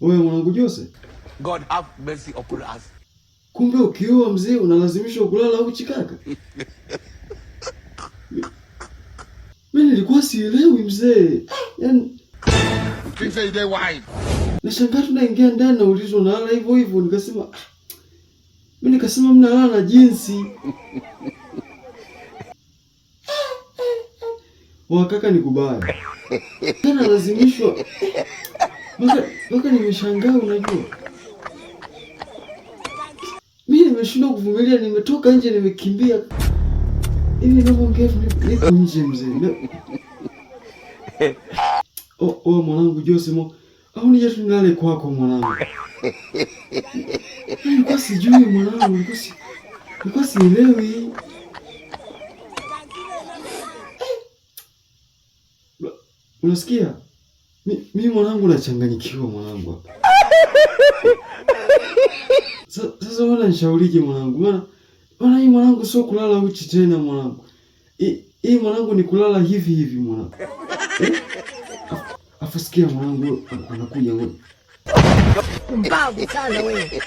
Wewe mwanangu Jose, God have mercy upon us. Kumbe ukioa mzee unalazimishwa kulala uchi kaka? Mimi nilikuwa sielewi mzee. Yaani nashangaa tunaingia ndani naulizwa unalala hivyo hivyo, nikasema mimi nikasema mnalala na jinsi. Wakaka ni kubaya. Tena lazimishwa. Mpaka nimeshangaa unajua. Mimi nimeshindwa kuvumilia, nimetoka nje nimekimbia. Hivi ninavyoongea niko nje mzee. Oh, oh mwanangu Jose mo. Au nije tu nilale kwako mwanangu. Nilikuwa sijui mwanangu, nilikuwa sielewi. Unasikia? Mi mwanangu nachanganyikiwa mwanangu hapa. Sasa wana nishaurije mwanangu? Maana hii mwanangu sio kulala uchi tena mwanangu. Hii mwanangu ni kulala hivi hivi mwanangu. Afu sikia mwanangu anakuja ngoja. Pumbavu sana wewe.